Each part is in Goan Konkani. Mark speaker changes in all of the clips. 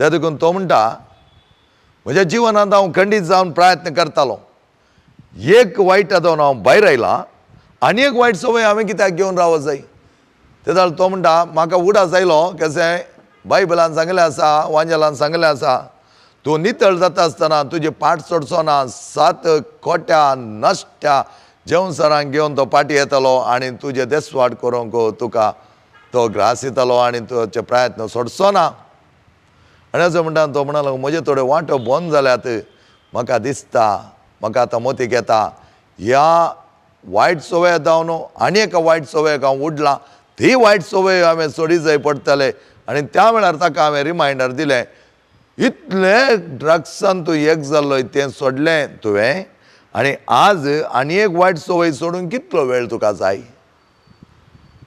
Speaker 1: त्या देखून तो म्हणटा, म्हज्या जिवनांत हांव खंडीत जावन प्रयत्न करतालो, एक वायट जावन हांव भायर आयलां आनी एक वायट संवय हांवें कित्याक घेवन रावत जाय. ते जाल्यार तो म्हणटा, म्हाका उडास आयलो कशें बायबलान सांगलें आसा, वांजेलान सांगलें आसा, तूं नितळ जाता आसतना तुजे पाट सोडचो ना, 7 खोट्या नश्ट्या जेवणसरांक घेवन तो पाटी येतलो आनी तुजें देसवाट करूंक तुका तो ग्रास दितलो आनी तुजे प्रयत्न सोडचो ना. आनी असो म्हणटा तो म्हणा, म्हजे थोडे वांटो बंद जाल्यात, म्हाका दिसता, म्हाका आतां मोतीक येता, ह्या वायट संवय जावन आनी एका वायट संवयेक हांव उडलां, ती वायट संवय हांवें सोडी जाय पडटले. आनी त्या वेळार ताका हांवें रिमायंडर दिलें, इतले ड्रग्सान तूं एक जाल्लो तें सोडलें तुवें आनी आज आनी एक वायट संवय सोडून कितलो वेळ तुका जाय.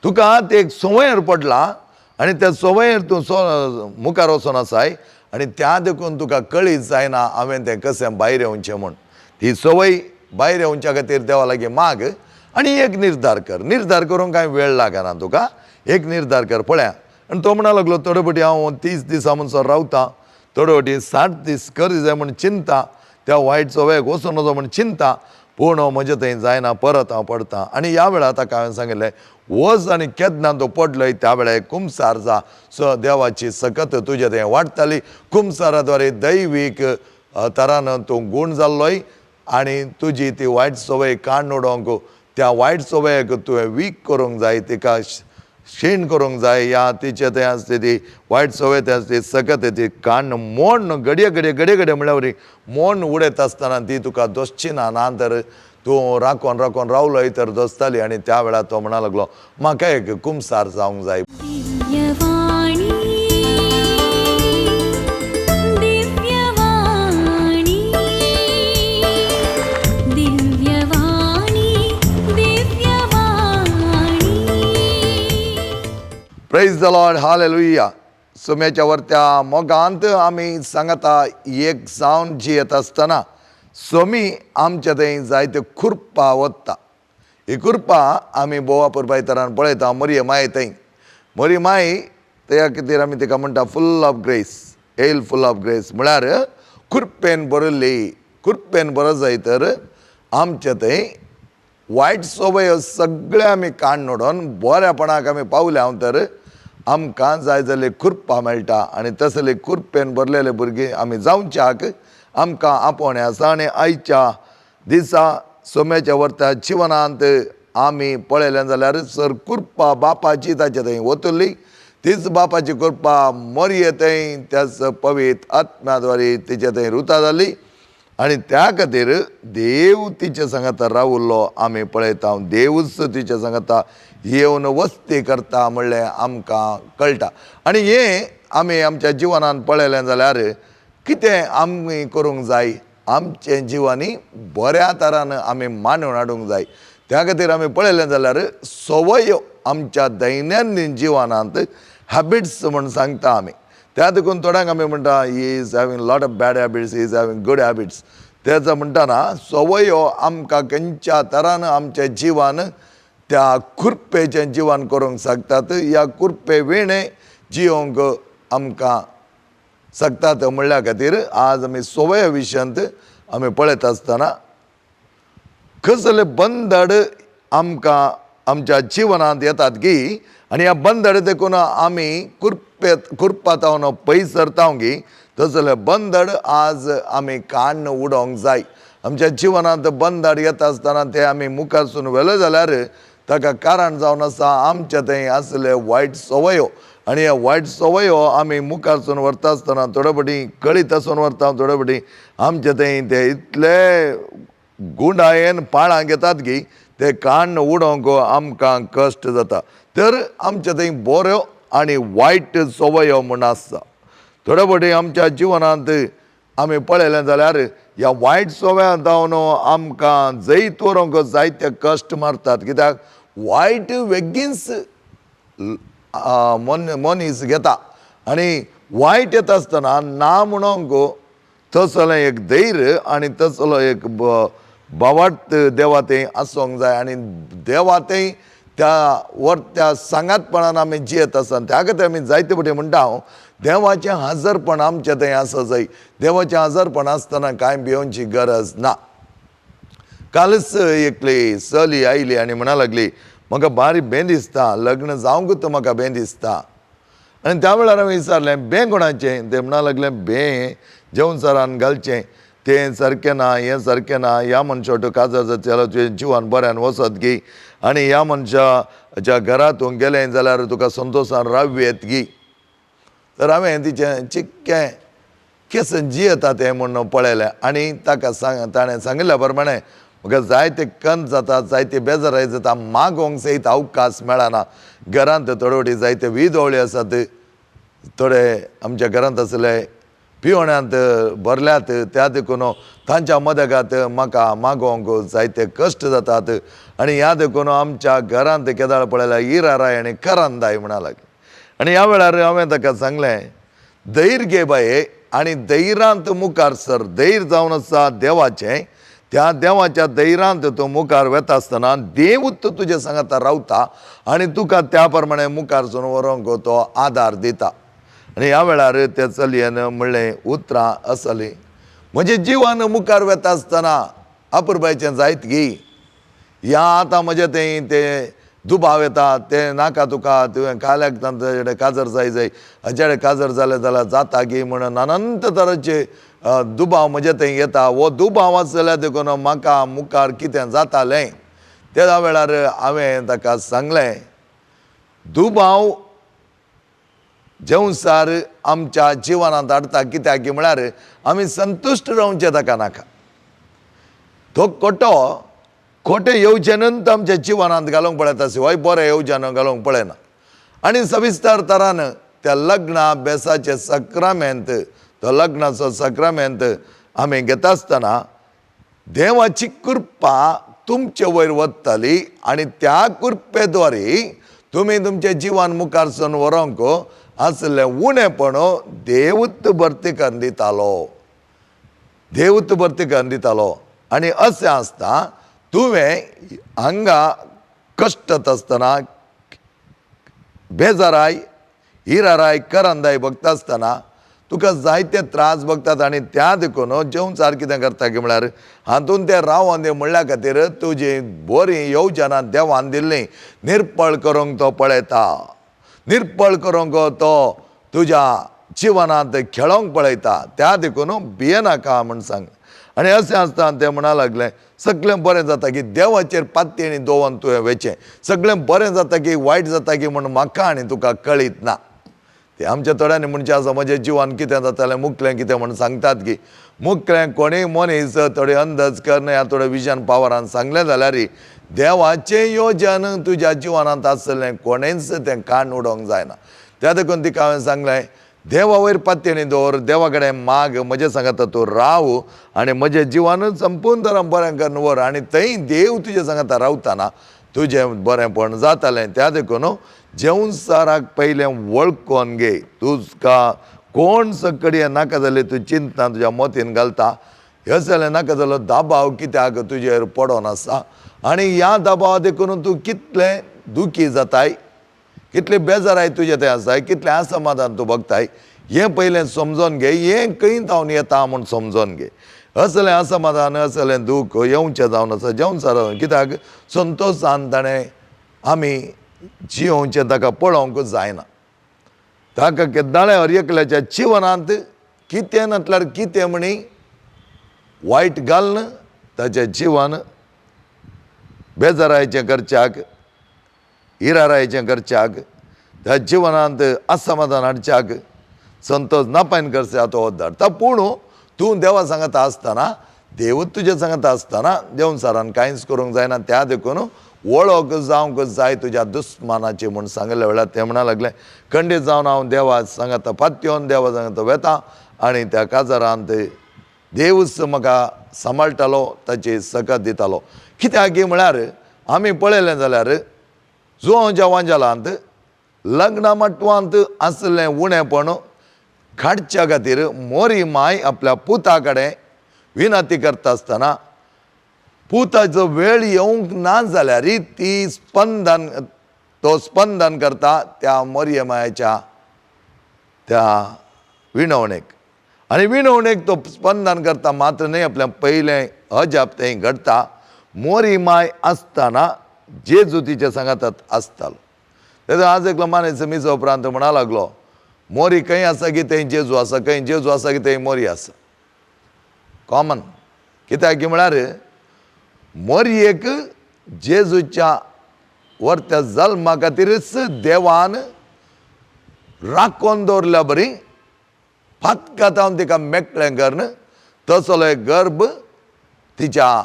Speaker 1: तुका ते एक संवयर पडला आनी त्या संवयर तूं मुखार वचोन आसाय आनी त्या देखून तुका कळीत जायना हांवें तें कशें भायर येवचें म्हूण. ती संवय भायर येवच्या खातीर देवा लागीं माग आनी एक निर्धार कर. निर्धार करूंक कांय वेळ लागना तुका, एक निर्धार कर पळया. आनी तो म्हणा लागलो, थोडे फावटी हांव 30 दिसां म्हणसर रावता, थोडे फावटी 60 दीस कर जाय म्हूण चिंता, त्या वायट संवयेक वचूं नजो म्हूण चिंता, पूण म्हजें थंय जायना, परत हांव पडटा. आनी ह्या वेळार ताका हांवें सांगिल्लें, वच आनी केन्ना तो पडलोय त्या वेळार कुमसार जा, सो देवाची सकत तुजे थंय वाडटाली, कुमसारा द्वारे दैवीक तरान तूं गूण जाल्लोय आनी तुजी ती वायट संवय काडून उडोवंक, त्या वायट संवयेक तुवें वीक करूंक जाय, तिका क्षीण करूंक जाय, या तिचे थंय आसता ती वायट संवय थंय आसता ती सकत ती काडून मोडून घडये घडये घडये घडये म्हणल्यार वरी मोडून उडयता आसतना ती तुका दोसची ना, ना तर तूं राखोन राखोन रावलोय तर दोसताली. आनी त्या वेळार तो म्हणा लागलो, म्हाका एक कुमसार जावंक जाय. Praise the Lord, hallelujah. सुम्याच्या वरत्या मोगांत आमी सांगता एक जावन जियेत आसतना सोमी आमच्या थंय जायते कुरपा वता. ही कुरपा आमी बोवा पुरपायतरान पळयता, मरिये माय थंय, मरी माय त्या खातीर आमी तिका म्हणटा full of grace, hail full of grace, म्हळ्यार कुरपेन भरिल्ली. कुरपेन भरत जाय तर आमच्या थंय वायट संवय सगळे आमी काडून उडोवन बऱ्यापणाक आमी पावल्या तर आमकां जाय जाल्यार कुरपा मेळटा. आनी तसले कुरपेन भरलेले भुरगीं आमी जावच्याक आमकां आपोवणें आसा. आनी आयच्या दिसा सोम्याच्या वर्ता जिवनांत आमी पळयलें जाल्यार सर कुरपा बापाची ताचे थंय वतली, तीच बापाची कृपा मरये थंय त्याच पवित्र आत्म्या द्वारे तिचे थंय रुता जाली आनी त्या खातीर देव तिचे सांगाता रावलो. आमी पळयता देवूच तिचे सांगाता येवन वस्ती करता म्हणलें आमकां कळटा. आनी हें आमी आमच्या जिवनान पळयलें जाल्यार कितें आमी करूंक जाय, आमचें जिवानी बऱ्या तरान आमी मांडून हाडूंक जाय. त्या खातीर आमी पळयलें जाल्यार संवय आमच्या दैनंदीन जिवनांत हॅबिट्स म्हूण सांगता आमी. त्या देखून थोड्यांक आमी म्हणटा he is having lot of bad habits, he is having good habits. तेचो म्हणटना संवयो आमकां खंयच्या तरान आमच्या जिवान त्या कुरपेचें जिवन करूंक शकतात, ह्या कुरपे विणें जियोंक आमकां शकतात म्हणल्या खातीर आज आमी संवय विशयांत आमी पळयता आसतना कसले बंदड आमकां आमच्या जिवनांत येतात की आनी ह्या बंदड देखून आमी कुरपातावन पयस सरता की तसले बंदड आज आमी काडून उडोवंक जाय. आमच्या जिवनांत बंदड येता आसतना ते आमी मुखारसून व्हेले जाल्यार ताका कारण जावन आसा आमच्या थंय आसले वायट संवयो. आनी ह्या वायट संवयो आमी मुखारसून व्हरता आसतना थोडे फावटी कळीत आसून व्हरता, थोडे फावटी आमच्या थंय ते इतले गुंडायेन पाळां घेतात की ते काडून उडोवंक आमकां कश्ट जाता. तर आमच्या थंय बऱ्यो आनी वायट संवयो म्हूण आसता. थोडे फावटी आमच्या जिवनांत आमी पळयलें जाल्यार ह्या वायट संवयां जावन आमकां जैत व्हरूंक जायते कश्ट मारतात. कित्याक वायट बेगीनच मनीस घेता आनी वायट येता आसतना ना म्हणूंक तसलें एक धैर्य आनी तसलो एक भावार्थ देवा थंय आसूंक जाय. आनी देवा थंय त्या वर त्या सांगातपणान आमी जियेत आसता. त्या खातीर आमी जायते फावटी म्हणटा हांव देवाचें हाजरपण आमचें थंय आसा जाय. देवाचें हाजरपण आसतना कांय भियोवची गरज ना. कालच एकली चली आयली आनी म्हणा लागली, म्हाका बारी बें दिसता, लग्न जावंकूच म्हाका बें दिसता. आनी त्या वेळार हांवें विचारलें, बें कोणाचें? तें म्हणा लागलें, बें जेवणसरान घालचें, तें सारकें ना, हें सारकें ना, ह्या मनशा वाटो काजार जाता जाल्यार तुवें जिवान बऱ्यान वचत गी, आनी ह्या मनशाच्या घरा तूं गेलें जाल्यार तुका संतोशान राव येत गी. तर हांवें तिचें चिक्कें केस जियेता तें म्हूण पळयलें आनी ताका ताणें सांगिल्ल्या प्रमाणें म्हाका जायते कंत जाता, जायते बेजाराय जाता, मागोंक सयत अवकाश मेळना. घरांत थोडे फावटी जायते विदोळे आसात, थोडे आमच्या घरांत आसले पिवण्यांत भरल्यात, त्या देखून तांच्या मदगात म्हाका मागोवंक जायते कश्ट जातात. आनी ह्या देखून आमच्या घरांत केदाळ पळयल्यार इराराय आनी करंदाय म्हणा लागली. आनी ह्या वेळार हांवें ताका सांगलें, धैर्य घे बाये आनी धैर्यांत मुखार सर. धैर्य जावन आसा देवाचें, त्या देवाच्या धैर्यांत तूं मुखार वेता आसतना देवूच तुजे सांगाता रावता आनी तुका त्या प्रमाणे मुखार सून व्हरूंक तो आदार दिता. आनी ह्या वेळार त्या चलयेन म्हणलें उतरां आसलीं, म्हजें जिवन मुखार वेता आसतना अपुरबायचें जायत गी, ह्या आतां म्हजें तें तें दुबाव येता, तें नाका तुका, तुवें काल्याक तांचे काजर जाय जाय, हाचे कडेन काजर जालें जाल्यार जाता गी म्हणून अनंत तरांचे दुबाव म्हजे थंय येता. हो दुबाव आसल्यार देखून म्हाका मुखार कितें जातालें. त्या वेळार हांवें ताका सांगलें, दुबाव जेवसार आमच्या जिवनांत हाडटा, कित्याक म्हळ्यार आमी संतुश्ट रावचें ताका नाका. तो खोटो खोटें येवजणूच आमच्या जिवनांत घालूंक पळयता, शिवाय बरें येवजण घालूंक पळयना. आनी सविस्तर तरान त्या लग्ना बेसाचें सक्रामेंत, तो लग्नाचो सक्रामेंत आमी घेता आसतना देवाची कृपा तुमचे वयर वतली आनी त्या कृपेद्वारे तुमी तुमचें जिवन मुखार सून व्हरूंक आसलें उणेपण देवूच भरती करून दितालो, देवूच भरती करून दितालो. आनी अशें आसता तुवें हांगा कश्टत आसतना बेजाराय हिराराय करंदाय बगता आसतना तुका जायते त्रास बगतात. आनी त्या देखून जेवण कितें करता की म्हळ्यार हातून तें रावोन दी म्हणल्या खातीर तुजी बरी येवजणां देवान दिल्ली निर्पळ करूंक तो पळयता, निर्पळ करूंक तो तुज्या जिवनांत खेळोंक पळयता. त्या देखून भियेनाका म्हूण सांग. आनी अशें आसतना तें म्हणा लागलें, सगळें बरें जाता की देवाचेर पातयेणी दवरून तुवें वेचें, सगळें बरें जाता की वायट जाता की म्हूण म्हाका आनी तुका कळीत ना. ते आमच्या थोड्यांनी म्हणचें आसा, म्हजें जिवन कितें जातालें मुकलें कितें म्हूण सांगतात की मुकलें कोणीय मनीस थोडे अंदाज करना ह्या थोडे विजन पावरान सांगलें जाल्यार देवाचें योजन तुज्या जिवनांत आसलें कोणेंच तें काण उडोवंक जायना. त्या देखून तिका हांवें सांगलें, देवा वयर पातयेणी दवर, देवा कडेन माग, म्हजें सांगाता तूं राव आनी म्हजें जिवन संपूर्ण तरान बरें करून व्हर आनी थंय देव तुजें सांगाता रावतना तुजें बरेंपण जातालें. त्या देखून जेवसाराक पयलें वळखोन घे, तुका कोण सकडी नाका जालें तूं चिंतना तुज्या मोतीन घालता, हें जालें नाका जालो दबाव कित्याक तुजेर पडोन आसा आनी ह्या दबावा देखून तूं कितलें दुखी जाताय, कितले बेजाराय तुजें तें आसाय, कितलें असमाधान तूं बगताय, हें पयलें समजोन घे, हें खंय जावन येता म्हूण समजोन घे. असलें असमाधान असलें दूख येवचें जावन आसा जेवण कित्याक संतोशान ताणें आमी जियोवचें ताका पळोवंक जायना. ताका केन्नाय हर एकल्याच्या जिवनांत कितें नासल्यार कितें म्हणी वायट घालून ताचें जिवन बेजारायचें करच्याक, इरारायचें करच्याक, त्या जिवनांत असमाधान हाडच्याक, संतोष नापायन करच्या तो धाडटा. पूण तूं देवा सांगाता आसतना, देवूच तुजें सांगाता आसतना देवसारान कांयच करूंक जायना. त्या देखून वळख जावंक जाय तुज्या दुस्मानाची म्हूण सांगल्या वेळार तें म्हणा लागलें, खंडीत जावन हांव देवा सांगाता पातयेवन देवा सांगाता वेता आनी त्या काजारांत देवूच म्हाका सांबाळटालो, ताची सकत दितालो. कित्याक म्हळ्यार आमी पळयलें जाल्यार जुवांच्या वांजालांत लग्ना माटवांत आसलें उणेपण काडच्या खातीर मोरी माय आपल्या पुता कडेन विनंती करता आसतना पुताचो वेळ येवंक ना जाल्यार ती स्पंदन, तो स्पंदन करता त्या मोरये मायेच्या त्या विणवणेक आनी विणवणेक तो स्पंदन करता मात्र न्हय, आपल्या पयलें अजाप थंय घडटा. मोरी माय आसतना जेजू तिच्या सांगातात आसतालो. तेन्ना आज एकलो मानेस्त मिसा उपरांत म्हणा लागलो, मोरी खंय आसा की थंय जेजू आसा, खंय जेजू आसा की थंय मोरी आसा. कॉमन कित्याक की म्हळ्यार मोरयेक जेजूच्या वर्त्या जल्मा खातीरच देवान राखून दवरल्या बरी फातकातावन तिका मेकळें करून तसलो एक गर्भ तिच्या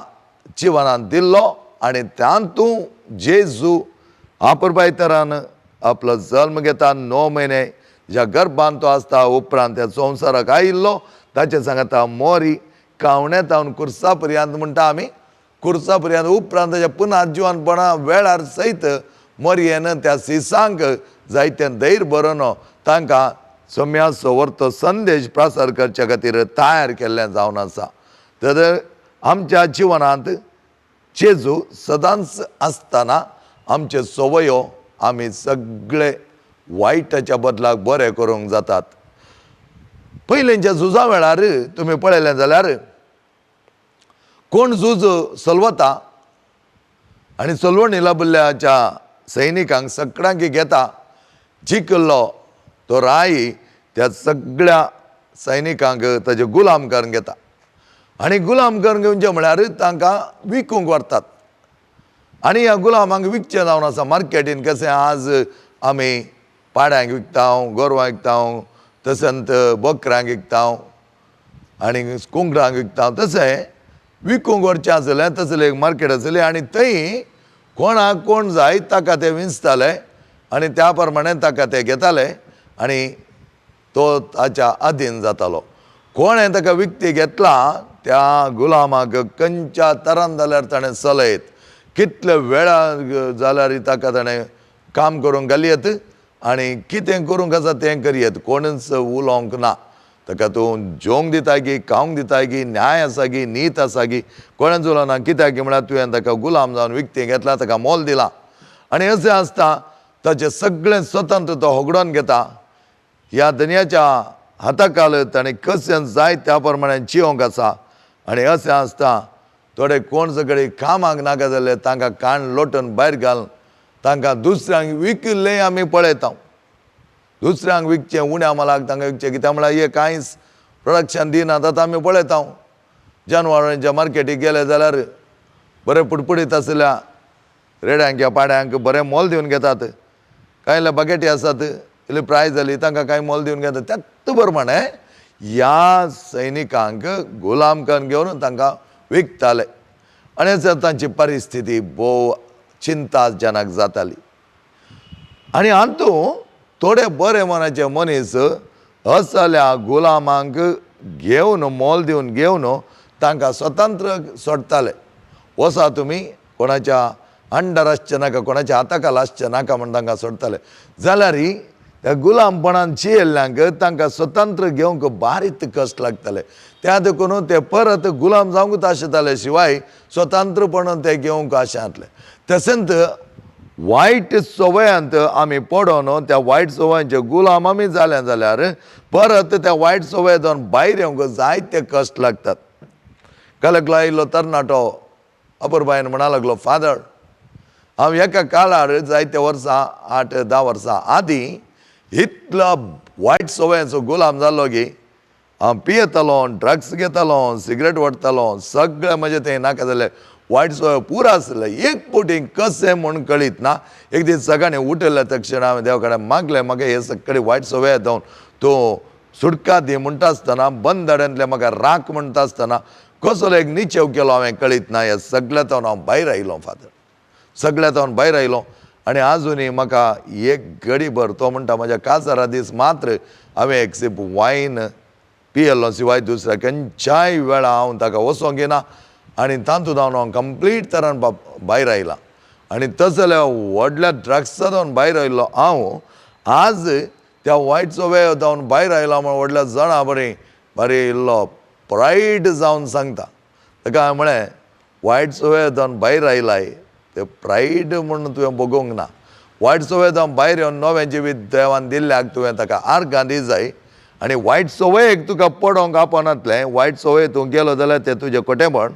Speaker 1: जिवनांत दिल्लो आनी तातूंत जेजू आपुरबाय तरान आपलो जल्म घेता. 9 म्हयने ज्या गर्भान तो आसता. उपरांत त्या संवसाराक आयिल्लो ताचे सांगता मोरी कावण्यातावन कुर्सा पर्यंत म्हणटा आमी, कुर्सा पर्यंत उपरांत ताच्या पुनर्जिवनपणा वेळार सयत मोरयेन त्या सिसांक जायते धैर्य बरोवन तांकां सम्याचो वर्तो संदेश प्रसार करच्या खातीर तयार केल्लें जावन आसा. तर आमच्या जिवनांत जेजू सदांच आसतना आमच्यो संवयो आमी सगळे वायटाच्या बदलाक बरें करूंक जातात. पयलींच्या झुजा वेळार तुमी पळयलें जाल्यार कोण झूज चलवता आनी चलवणी लाबिल्ल्याच्या सैनिकांक सगळ्यांक घेता, जिखलो तो राय त्या सगळ्या सैनिकांक ताजे गुलाम करून घेता आनी गुलाम करून घेवचें म्हळ्यार तांकां विकूंक व्हरतात. आनी ह्या गुलामांक विकचें जावन आसा मार्केटीन. कशें आज आमी पाड्यांक विकता, गोरवां विकता, तशेंच बोकरांक विकता आनी कुंकडांक विकता, तशें विकूंक व्हरचें आसलें तसलें एक मार्केट आसलें आनी थंय कोणाक कोण जाय ताका ते विंचताले आनी त्या प्रमाणे ताका ते घेताले आनी तो ताच्या अधीन जातालो. कोणें ताका विकती घेतला त्या गुलामाक खंयच्या तरान जाल्यार ताणें चलयत, कितले वेळा जाल्यार ताका ताणें काम करूंक घालयत आनी कितें करूंक आसा तें करयत, कोणूच उलोवंक ना. ताका तूं जेवंक दिता की खावंक दिता की न्याय आसा की नीत आसा की कोणेंच उलोवना. कित्याक की म्हळ्यार तुवें ताका गुलाम जावन विकती घेतला, ताका मोल दिलां. आनी अशें आसता ताचें सगळें स्वतंत्र तो होगडोवन घेता. ह्या धनयाच्या हाताखाल ताणें कशें जाय त्या प्रमाणे जिवंक आसा. आनी अशें आसता थोडे कोण सगळे कामाक नाका जाल्ले तांकां कान लोटून भायर घाल तांकां दुसऱ्यांक विकिल्लें आमी पळयता. दुसऱ्यांक विकचें उण्या मालाक तांकां विकचें, कित्याक म्हळ्यार हे कांयच प्रोडक्शन दिनात. आतां आमी पळयता जानवरांच्या मार्केटीक गेले जाल्यार बरें पुडपुडीत आशिल्ल्या रेड्यांक या पाड्यांक बरें मोल दिवन घेतात. कांय बगेटी आसात इल्ली प्रायस जाली तांकां कांय मोल दिवन घेतात. त्याच प्रमाणे ह्या सैनिकांक गुलाम करून घेवन तांकां विकताले आनी तांची परिस्थिती भोव चिंताजनक जाताली. आनी हातूंत थोडे बरे मनाचे मनीस असल्या गुलामांक घेवन मोल दिवन घेवन तांकां स्वतंत्र सोडटाले. वसा तुमी कोणाच्या अंडर आसचें नाका, कोणाच्या हाताखाल आसचें नाका म्हूण तांकां सोडटाले. जाल्यार त्या गुलामपणान चियल्ल्यांक तांकां स्वतंत्र घेवंक बारीक कश्ट लागताले. त्या देखून ते परत गुलाम जावंकूच आशेताले, शिवाय स्वतंत्रपणान ते घेवंक आशेताले. तशेंच वायट संवयांत आमी पडोन त्या वायट संवयांचे गुलाम आमी जाले जाल्यार परत त्या वायट संवयांत भायर येवंक जायते कश्ट लागतात. काल आयिल्लो तरणाटो अपुरबायेन म्हणा लागलो, फादर हांव एका काळार जायते वर्सां 8-10 वर्सां आदीं इतलो वायट संवयांचो गुलाम जाल्लो की हांव पियेतालो, ड्रग्स घेतालो, सिगरेट ओडटालो, सगळें म्हजें तें नाका जालें वायट संवय पुरो आसलें. एक फावटी कशें म्हूण कळीत ना, एक दीस सकाळीं उठिल्ल्या तक्षण हांवें देवा कडेन मागलें, म्हाका हे सगळे वायट संवय जावन तूं सुटका दी म्हणटा आसतना, बंदड्यांतलें म्हाका राख म्हणटा आसतना कसलो एक निचेव केलो हांवें कळीत ना. ह्या सगळ्यांत हांव भायर आयलो फादर, सगळ्यांत हांव भायर आयलो आनी आजुनूय म्हाका एक घडीभर तो म्हणटा म्हज्या काजारा दीस मात्र हांवें एक सीप वायन पियेल्लो, शिवाय दुसऱ्या खंयच्याय वेळा हांव ताका वचोंक घेना आनी तातूंत हांव कंप्लीट तरान भायर आयलां. आनी तसल्या व्हडल्या ड्रग्सा जावन भायर आयिल्लो हांव आज त्या वायट संवय जावन भायर आयला म्हूण व्हडल्या जाणां बरी बरी इल्लो प्रायड जावन सांगता. ताका हांवें म्हळें, वायट संवय जावन भायर आयलाय ते प्रायड म्हूण तुवें भोगोवंक ना, वायट संवय जावन भायर येवन नवें जिवीत देवान दिल्ल्याक तुवें ताका आर्गां दी जाय. आनी वायट संवयेक तुका पडोवंक आपनातलें, वायट संवय तूं गेलो जाल्यार तें तुजें खोटेपण,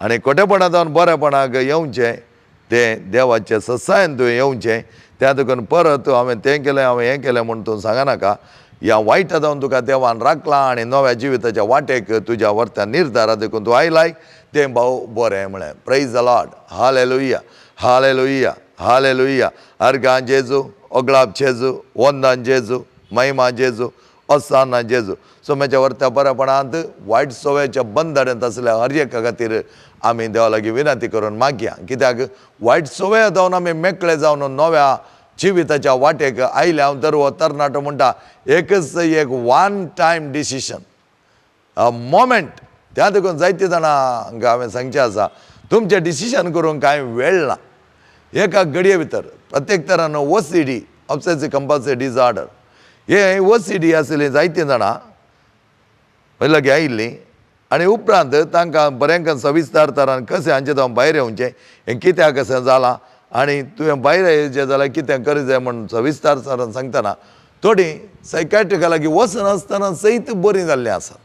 Speaker 1: आनी खोटेपणा जावन बरेपणाक येवचें तें देवाचें ससायन तुवें येवचें. त्या देखून परत हांवें तें केलें हांवें हें केलें म्हूण तूं सांगनाका. ह्या वायटा जावन तुका देवान राखला आनी नव्या जिविताच्या वाटेक तुज्या व्हरता निर्धारा देखून तूं आयलाय, तें भाव बरें म्हळें. Praise the Lord, hallelujah, hallelujah, hallelujah. अर्गां जेजू, ओगळाप जेजू, वंदन जेजू, महिमा जेजू, असाना जेजू. सोम्याच्या व्हरत्या बरेपणांत वायट संवयेच्या बंधनांत आसल्या हर एका खातीर आमी देवा लागीं विनंती करून मागया. कित्याक वायट संवय जावन आमी मेकळे जावन नव्या जिविताच्या वाटेक आयल्या. हांव तर हो तरणाटो म्हणटा एकच एक वन टायम डिसिशन मोमेंट. त्या देखून जायते जाणांक हांवें सांगचें आसा, तुमचें डिसिशन करूंक कांय वेळ ना. एका घडये भितर प्रत्येक तरान OCD, obsessive compulsive disorder, हे OCD आशिल्लीं जायतीं जाणां लागीं आयिल्लीं आनी उपरांत तांकां बरें सविस्तर तरान कशें हांचें जावन भायर येवचें, हें कित्याक कशें जालां आनी तुवें भायर येवचें जाल्यार कितें करूं जाय म्हूण सविस्तर तरान सांगतना थोडीं सायकाट्रिका लागीं वचनासतना सयत बरीं जाल्लीं आसात.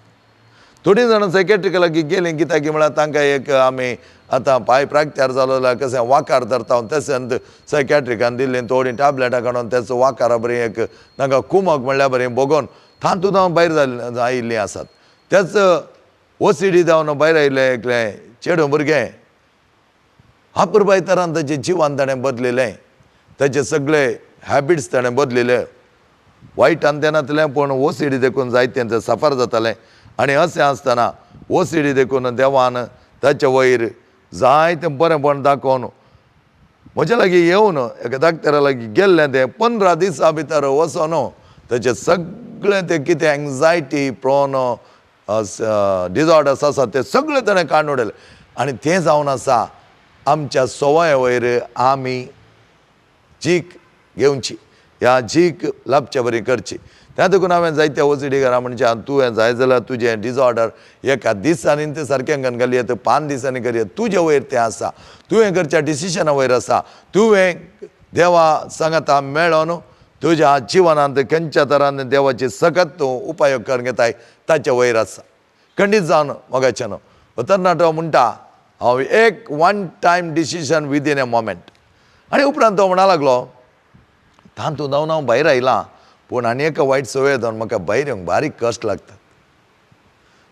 Speaker 1: थोडीं जाणां सायकेट्रिका लागीं गेलीं कित्याक म्हळ्यार तांकां एक आमी आतां पांय फ्रॅक्चर जालो जाल्यार कशें वाकार धरता तशें सायकेट्रिकान दिल्लीं थोडीं टॅबलेटां काडून तेचो वाकारा बरी एक तांकां कुमक म्हणल्यार बरें भोगोवन तातूंत हांव भायर जाल्लीं आयिल्लीं आसात. तेच OCD जावन भायर आयिल्लें एकलें चेडूं भुरगें अपुरबाय तरान ताचें जिवन ताणें बदलिलें, ताचे सगळे हॅबिट्स ताणें बदलिले. वायटान तें नासलें पूण OCD देखून जायतें तें सफर जातालें. आनी अशें आसतना OCD देखून देवान ताचे वयर जायतें बरेंपण दाखोवन म्हज्या लागीं येवन एका डाक्टरा लागीं गेल्लें तें 15 दिसां भितर वचोन ताचें सगळें तें कितें एंग्जायटी प्रोन डिसऑर्डर्स आसा तें सगळें ताणें काडून उडयलें. आनी तें जावन आसा आमच्या संवये वयर आमी जीक घेवची, ह्या जीक लाबचे बरी करची. त्या देखून हांवें जायत्या OCD घरा म्हणजे तुवें जाय जाल्यार तुजें डिसऑर्डर एका दिसांनी तें सारकें घालयत, 5 दिसांनी करयत, तुजे वयर तें आसा, तुवें करच्या डिसिशना वयर आसा. तुवें देवा सांगाता मेळोन तुज्या जिवनांत खंयच्या तरान देवाची सकत तूं उपयोग करून घेताय ताचे वयर आसा. खंडीत जावन मोगाचें न्हू तरणाटो म्हणटा हांव एक one time decision within a moment. आनी उपरांत तो म्हणा लागलो तातूंत जावन हांव भायर आयलां पूण आनी एका वायट संवय जावन म्हाका भायर येवंक बारीक कश्ट लागतात.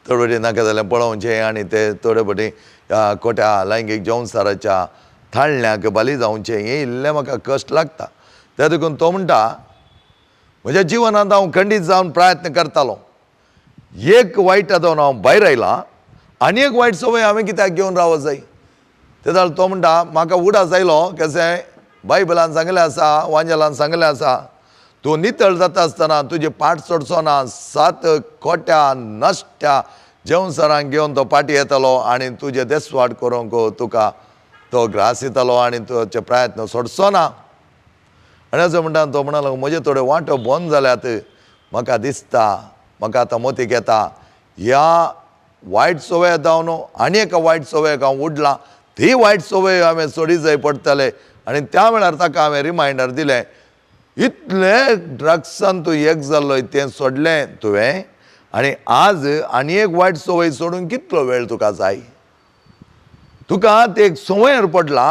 Speaker 1: थोडे फावटी नाका जाल्यार पळोवचें आनी ते थोडे फावटी खोट्या लैंगीक संवसाराच्या थाळण्याक बाली जावचें, हें इल्लें म्हाका कश्ट लागता. त्या देखून तो म्हणटा म्हज्या जिवनांत हांव खंडीत जावन प्रयत्न करतालो, एक वायटा जावन हांव भायर आयलां आनी एक वायट संवय हांवें कित्याक घेवन रावत जाय. ते जाल्यार तो म्हणटा म्हाका उडास आयलो कशें बायबलान सांगलें आसा, वांजेलान सांगलें आसा, तूं नितळ जाता आसतना तुजी पाट सोडचो ना, 7 खोट्या नश्ट्या जेवणसरांक घेवन तो पाटी येतलो आनी तुजें देसवाट करूंक तुका तो ग्रास दितलो आनी तुजे प्रयत्न सोडचो ना. आनी अशें म्हणटा तो म्हणा लागलो म्हजे थोडे वांटो बंद जाल्यात, म्हाका दिसता म्हाका आतां मोतीक येता ह्या वायट संवय जावन आनी एका वायट संवयेक हांव उडलां, ती वायट संवय हांवें सोडी जाय पडटले. आनी त्या वेळार ताका हांवें रिमायंडर दिलें, इतले ड्रग्सान तूं एक जाल्लो तें सोडलें तुवें आनी आज आनी एक वायट संवय सोडून कितलो वेळ तुका जाय. तुका ते एक संवयर पडला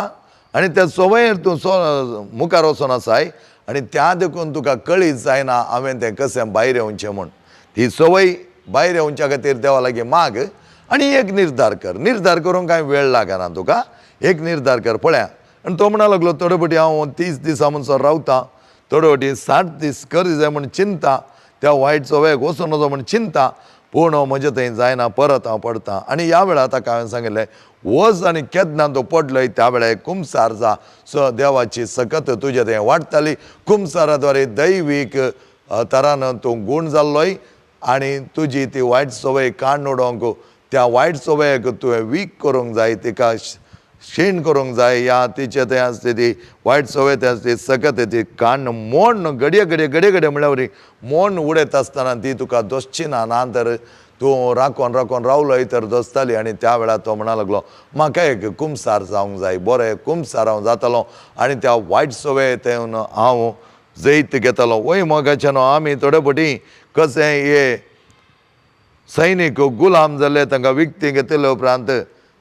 Speaker 1: आनी त्या संवयर तूं मुखार वचोन आसाय आनी त्या देखून तुका कळीत जायना हांवें तें कशें भायर येवचें म्हूण. ती संवय भायर येवच्या खातीर देवा लागीं माग आनी एक निर्धार कर. निर्धार करूंक कांय वेळ लागना तुका, एक निर्धार कर पळया. आनी तो म्हणा लागलो थोडे फावटी हांव 30 दिसां म्हणसर रावता, थोडे फावटी 60 दीस कर जाय म्हूण चिंता, त्या वायट संवयेक वचूं नजो म्हूण चिंता, पूण म्हजें थंय जायना, परत हांव पडटा. आनी ह्या वेळार ताका हांवें सांगिल्लें वच आनी केन्ना तूं पडलोय त्या वेळार कुमसार जा, सो देवाची सकत तुजे थंय वाडटली, कुमसारा द्वारे दैवीक तरान तूं गूण जाल्लोय आनी तुजी ती वायट संवय काडून उडोवंक त्या वायट संवयेक तुवें वीक करूंक जाय, तिका क्षीण करूंक जाय, या तिचे थंय आसता ती वायट संवय थंय आसता ती सकत ती काडून मोडून घडये घडये घडये घडये म्हणल्यार वरी मोडून उडयता आसतना ती तुका दोशची ना, ना तर तूं राकोन राकोन रावलोय तर दोसताली. आनी त्या वेळार तो म्हणा लागलो म्हाका एक कुमसार जावंक जाय, बरें कुमसार हांव जातलो आनी त्या वायट संवय तेवन हांव जैत घेतलो. वय मोगाच्यान आमी थोडे फावटी कशें हे सैनीक गुलाम जाल्ले तांकां विकती घेतले उपरांत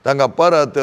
Speaker 1: तांकां परत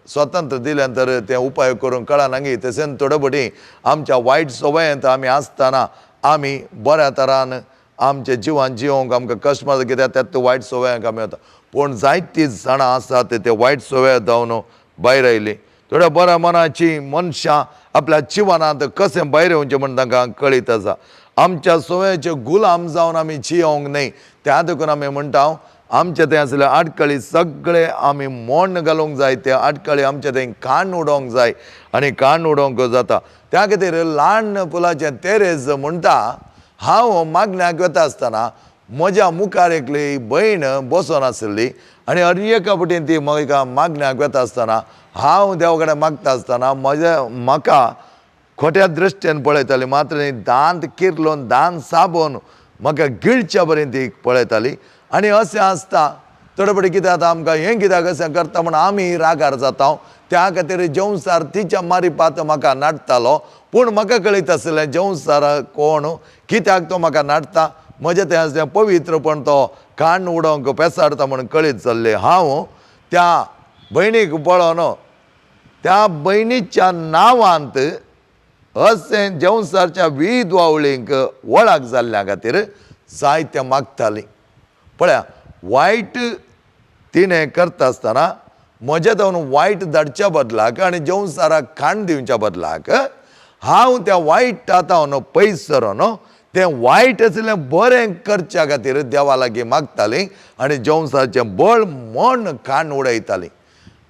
Speaker 1: स्वतंत्र दिलें तर तें उपाय करूंक कळना गी. तशेंच थोडे फावटी आमच्या वायट संवयेंत आमी आसतना आमी बऱ्या तरान आमच्या जिवान जिवंक आमकां कश्ट मारता, कित्याक त्यात वायट संवयांक आमी वता. पूण जायतीं जाणां आसात ते वायट संवय जावन भायर आयली. थोड्या बऱ्या मनाची मनशां आपल्या जिवनांत कशें भायर येवचें म्हूण तांकां कळीत आसा. आमच्या संवयाचे गुलाम जावन आमी जियोंक न्हय, त्या देखून आमी म्हणटा आमचे थंय आसले आडखळी सगळे आमी मोण्ण घालूंक जाय, ते आडखळी आमचे थंय काण उडोवंक जाय आनी काण उडोवंक जाता. त्या खातीर ल्हान पुलाचें तेरेज म्हणटा, हांव मागण्याक वता आसतना म्हज्या मुखार एकली भयण बसोन आसली आनी हर एका फावटीन ती म्हाका मागण्याक वता आसतना हांव देवा कडेन मागता आसतना म्हज्या म्हाका खोट्या दृश्टीन पळयताली, मात्र दांत किर्लोन दांत साबोन म्हाका गिळच्या बरें ती पळयताली. आनी अशें आसता थोडे फावटी कितें जाता आमकां हें कित्याक अशें करता म्हूण आमी रागार जाता. त्या खातीर जेवसार तिच्या मारिपात म्हाका नाडटालो, पूण म्हाका कळीत आसलें जेवसार कोण कित्याक तो म्हाका नाडटा, म्हजें तें आसलें पवित्रपण तो काण उडोवंक पेसाडटा म्हूण कळीत जाल्लें. हांव त्या भयणीक पळोवन त्या भयणीच्या नांवांत अशें जेवसारच्या वीद वावळींक वळख जाल्ल्या खातीर जायतें मागताली. पळया वायट तिणें करता आसतना म्हज्या जावन वायट धाडच्या बदलाक आनी जेवसाराक खाण दिवच्या बदलाक हांव त्या वायट आतां पयस सरोन तें वायट आशिल्लें बरें करच्या खातीर देवा लागीं मागताली आनी जेवसाचें बळ म्हण खाण उडयताली.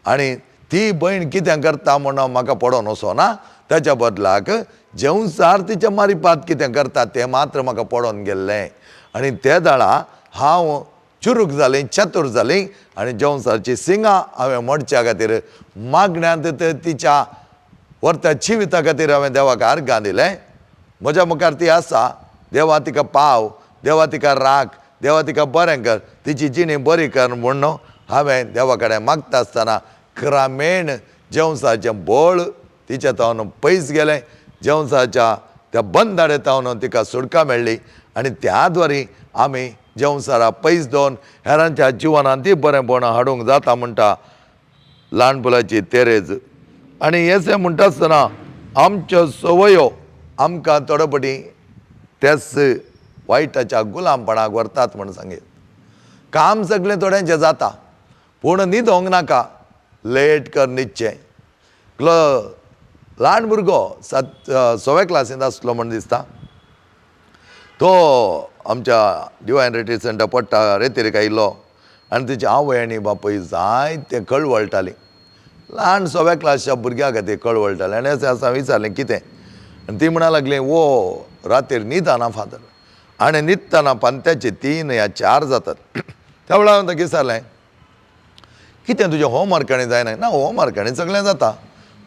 Speaker 1: आनी ती भयण कितें करता म्हण म्हाका पडोन वचना, ताच्या बदलाक जेवसार तिच्या मारिपात कितें करता तें मात्र म्हाका पडोन गेल्लें. आनी ते दाळा हांव चुरूक जालीं, चतूर जालीं आनी जेवसारची सिंगां हांवें मोडच्या खातीर मागण्यांत तिच्या व्हरत्या जिविता खातीर हांवें देवाक आर्गां दिलें. म्हज्या मुखार ती आसा, देवा तिका पाव, देवा तिका राख, देवा तिका बरें कर, तिची जिणी बरी कर म्हूण हांवें देवा कडेन मागता आसतना क्रमेण जेवसाचें बळ तिच्या तावन पयस गेलें, जेवसाच्या त्या बंदाडे तावन तिका सुटका मेळ्ळी आनी त्या द्वारी आमी जेवसारा पयस दवरून हेरांच्या जिवनांत ती बरेंपण हाडूंक जाता म्हणटा ल्हान पुलाची तेरेज. आनी हें म्हणटा आसतना आमच्यो संवयो आमकां थोडे फावटी तेच वायटाच्या गुलामपणाक व्हरतात म्हूण सांगें. काम सगळें थोड्यांचें जाता पूण न्हिदोंक नाका, लेट कर न्हिदचें. ल्हान भुरगो सात सव्या क्लासींत आसलो म्हूण दिसता, तो आमच्या डिवायन रिट्रीट सेंटर पडटा रेतिरीक आयिल्लो आनी तिची आवय आनी बापूय जायते कळवळटाली. ल्हान सव्या क्लासच्या भुरग्या खातीर कळवळटाले आनी अशें आसा विचारलें कितें, आनी ती म्हणा लागली वो रातीर न्हिदना फादर आनी न्हिदतना पंत्याचे 3 या 4 जातात. त्या वेळार हांवें ताका विचारलें कितें तुजें होमवर्क आनी जायना? ना होमवर्क आनी सगळें जाता.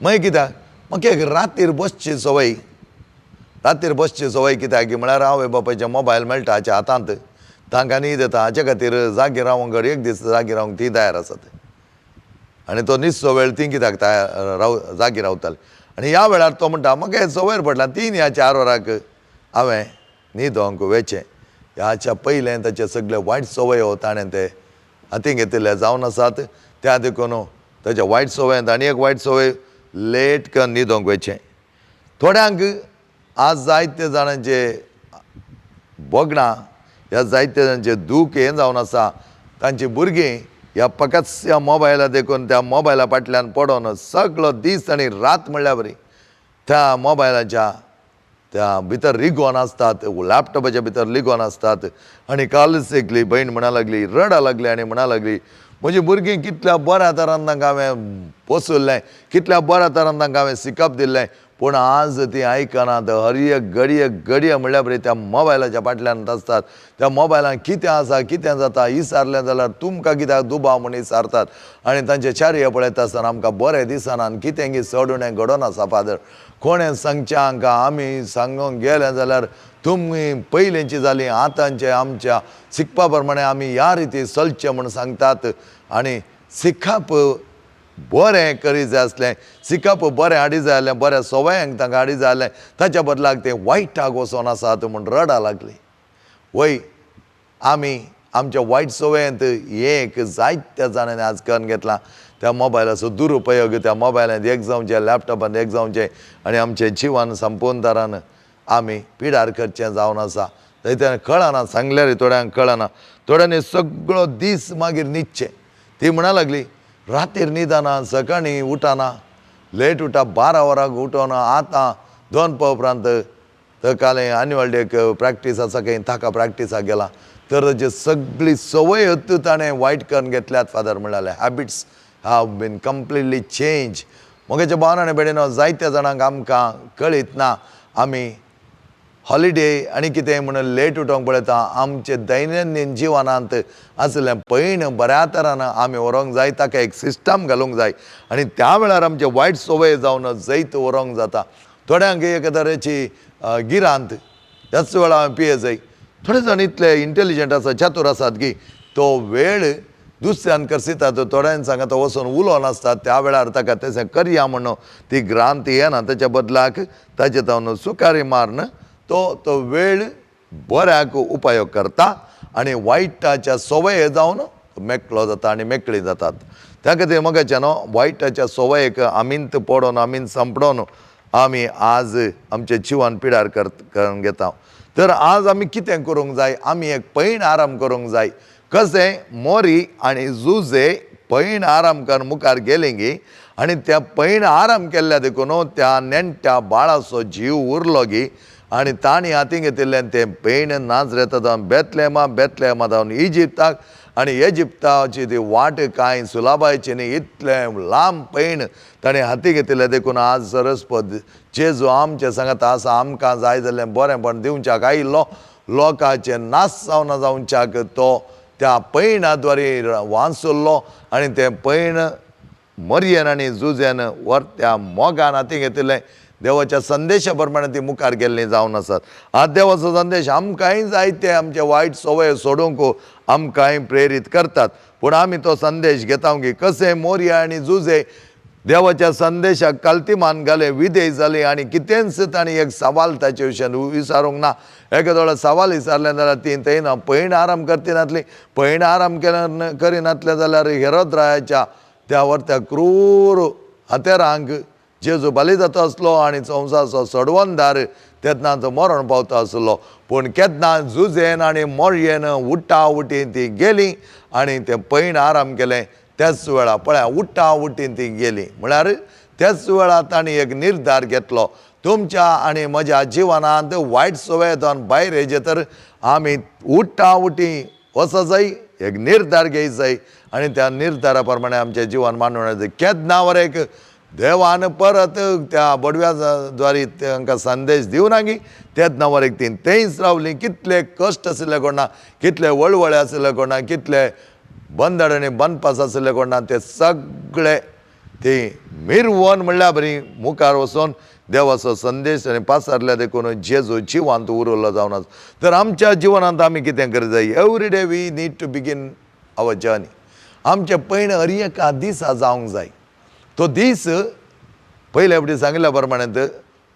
Speaker 1: मागीर कित्याक? म्हाका एक रातीर बसची संवय, रातीर बसची संवय कित्याक म्हळ्यार आवय बापायचे मोबायल मेळटा हाच्या हातांत, तांकां न्हीद येता, हाचे खातीर जागे रावंक एक दीस जागे रावंक ती तयार आसात आनी तो निसो वेळ ती कित्याक तयार राव जागी रावताली. आनी ह्या वेळार तो म्हणटा म्हाका हें संवयर पडला 3 या 4 वरांक हांवें न्हिदोंक वेचें. ह्याच्या पयलें ताचे सगळे वायट संवयो ताणें ते हातीं घेतिल्ले जावन आसात, त्या देखून ताच्या वायट संवयांत आनी एक वायट संवय लेट कर न्हिदोंक वेचें. थोड्यांक आज जायते जाणांचे भोगणां ह्या जायते जाणांचे दूख हें जावन आसा, तांची भुरगीं ह्या फकत मोबायला देखून त्या मोबायला फाटल्यान पडोन सगळो दीस आनी रात म्हणल्यार बरी त्या मोबायलाच्या त्या भितर रिगोन आसतात, लॅपटॉपाच्या भितर लिगोन आसतात. आनी कालच एकली भयण म्हणा लागली, रडा लागली आनी म्हणा लागली म्हजी भुरगीं कितल्या बऱ्या तरान तांकां हांवें पोसुल्लें, कितल्या बऱ्या तरान तांकां हांवें शिकप दिल्लें, पूण आज ती आयकनात. हर एक घडये घडये म्हणल्यार बरी त्या मोबायलाच्या फाटल्यान आसतात. त्या मोबायलान कितें आसा कितें जाता विचारलें जाल्यार तुमकां कित्याक दुबाव म्हूण विचारतात आनी तांचे चार्य पळयता आसतना आमकां बरें दिसना आनी कितें की चड उणें घडोवन आसा. फादर कोणें सांगचें हांकां, आमी सांगूंक गेलें जाल्यार तुमी पयलींची जाली आतांचे आमच्या शिकपा प्रमाणे आमी ह्या रिती चलचें म्हूण सांगतात. आनी शिकप बरें करी जाय आसलें, शिकप बरें हाडी जाय आसलें, बऱ्या सवयांक तांकां हाडी जाय आसलें, ताच्या बदलाक ते वायटाक वचोन आसात म्हूण रडा लागली. वय आमी आमच्या वायट सवयेंत एक जायत्या जाणांनी आज करून घेतला त्या मोबायलाचो दुरुपयोग. त्या मोबायलांत एक जावचें, लॅपटॉपांत एक जावचें आनी आमचें जिवन संपूर्ण तरान आमी पिडार करचें जावन आसा. थंय कळना, सांगल्यार थोड्यांक कळना, थोड्यांनी सगळो दीस मागीर न्हिदचें. ती म्हणा लागली रातीर न्हिदना, सकाळीं उठना, लेट उठा, 12 वरांक उठोना. आतां 2 उपरांत काल एन्युअल डेक प्रॅक्टीस आसा खंय, ताका प्रॅक्टिसाक गेला. तर ताची सगळी संवय ताणें वायट करून घेतल्यात. फादर म्हणल्यार habits have been completely change. म्हगेच्या भावान आनी भयणीनो, जायत्या जाणांक आमकां कळीत ना आमी हॉलिडे आनी कितें म्हणून लेट उठोवंक पळयता. आमचे दैनंदीन जिवनांत आसलें पयण बऱ्या तरान आमी व्हरूंक जाय, ताका एक सिस्टम घालूंक जाय आनी त्या वेळार आमचे वायट संवय जावन जैत व्हरूंक जाता. थोड्यांक एक तरेची गिरांत त्याच वेळार हांवें पिये जाय. थोडे जाण इतले इंटेलिजंट आसा, चातूर आसात की तो वेळ दुसऱ्यान करसितात. थोड्यांनी सांगता वचून उलोवन आसतात त्या वेळार ताका तशें करया म्हणून ती ग्रांती येना, ताच्या बदलाक ताचे जावन सुकारी मारून तो तो वेळ बऱ्याक उपयोग करता आनी वायटाच्या संवये जावन मेकळो जाता आनी मेकळी जातात. त्या खातीर मगाच्या न्हू वायटाच्या संवयेक आमींत पडोन आमींत सांपडोन आमी आज आमचें जिवन पिडार करून घेता. तर आज आमी कितें करूंक जाय, आमी एक पैण आराम करूंक जाय. कशें मोरी आनी जुजे पैण आराम करून मुखार गेली गी आनी त्या पैण आराम केल्ल्या देखून त्या नेण्ट्या बाळाचो जीव उरलो गी आनी तांणी हातीं घेतिल्ल्यान तें पैण नाजरेता जावन बेतलेमा, बेतलेमा जावन इजिप्ताक आनी इजिप्ताची ती वाट कांय सुलाबायची न्ही, इतलें लांब पैण ताणें हाती घेतिल्लें देखून आज सरस्पद जेजू आमचें सांगता आसा, आमकां जाय जाल्लें बरेंपण दिवच्याक आयिल्लो, लोकांचें नाश जावना जावच्याक तो त्या पैणाद्वारे वांसुल्लो आनी तें पैण मरयेन आनी जुजेन वर त्या मोगान हाती घेतिल्लें देवाच्या संदेशा प्रमाणे ती मुखार गेल्ली जावन आसात. आज देवाचो संदेश आमकांय जायते आमचे वायट संवय सोडूंक आमकांय प्रेरीत करतात, पूण आमी तो संदेश घेता की कशें मोरया आनी जुजे देवाच्या संदेशाक कालतीमान घालें, विधेय जाली आनी कितेंच तांणी एक सवाल ताचे विशयान विचारूंक ना. एका सवाल विचारलें जाल्यार ती थंय ना पैण आराम करनातली, पैण आराम करिनातलें जाल्यार हेरोद रायाच्या त्या वर त्या क्रूर हतेरांक जेजू बली जाता आसलो आनी संवसाराचो सडवणदार तेन्ना तो मरण पावता आसलो. पूण केन्ना जुजेन आनी मोरयेन उठा उटीन ती गेली आनी तें पैण आराम केलें त्याच वेळा पळया उठा उटीन ती गेली म्हळ्यार त्याच वेळा तांणी एक निर्धार घेतलो, तुमच्या आनी म्हज्या जिवनांत वायट संवय जावन भायर येयचे तर आमी उठा उटी वचो जाय, एक निर्धार घेय जाय आनी त्या निर्धारा प्रमाणे आमचें जिवन मांडून जाय. केन्ना वर एक देवान परत त्या बडव्या द्वारे तांकां संदेश दिवना गी तेन्ना वर एक ती थंयच रावली. कितले कश्ट आशिल्ले कोणा, कितले वळवळे आशिल्ले कोणा, कितले बंदड आनी बनपास आशिल्ले कोणा, ते सगळे ती मिरवन म्हणल्यार बरी मुखार वचून देवाचो संदेश आनी पासारल्या देखून जेजू जिवांत उरलो जावन आसा. तर आमच्या जिवनांत आमी कितें करूंक जाय, every day we need to begin our journey. आमचें पयण हर एका दिसा जावंक जाय. तो दीस पयले फावटी सांगिल्ल्या प्रमाणे